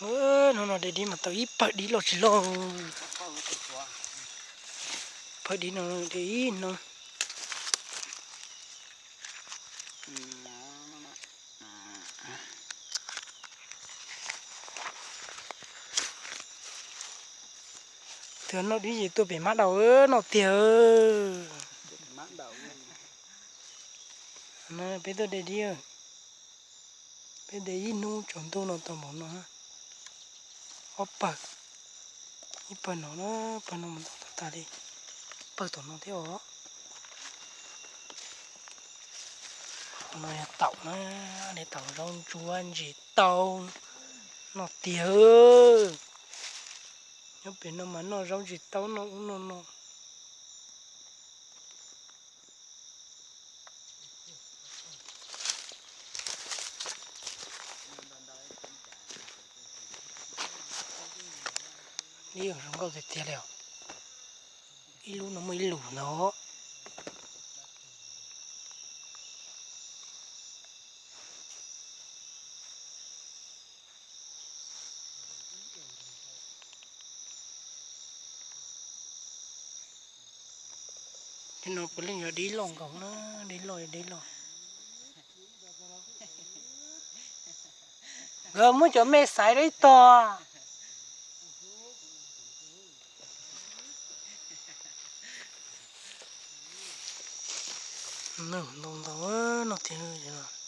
No no de dib mas tau ib pawg dib los tsis loj. Pawg dib no de ib no. Twb noj dib ces tuaj pem mab daus noj tiag. Peb tuaj de dib, peb de ib hnub tsaus ntuj no tau npaum no. Ob pawg, ib pawg no, pawg no mus tau tag li pawg tom no thiab os. Qhov no yog taum na, de taum zaub ntsuab ntsis tau noj tiag. Nyob pem no mas noj zaub ntsis tau noj ub noj no. Ib yam zoo nkauj tiag tiag li os. Ib lub no muaj ib lus ntag. Tej no puav leej yog dib loj nkaus na, dib loj yog dib loj. Nkawd muab cov me xaiv rau ib tog. Ntau ntau no tiag.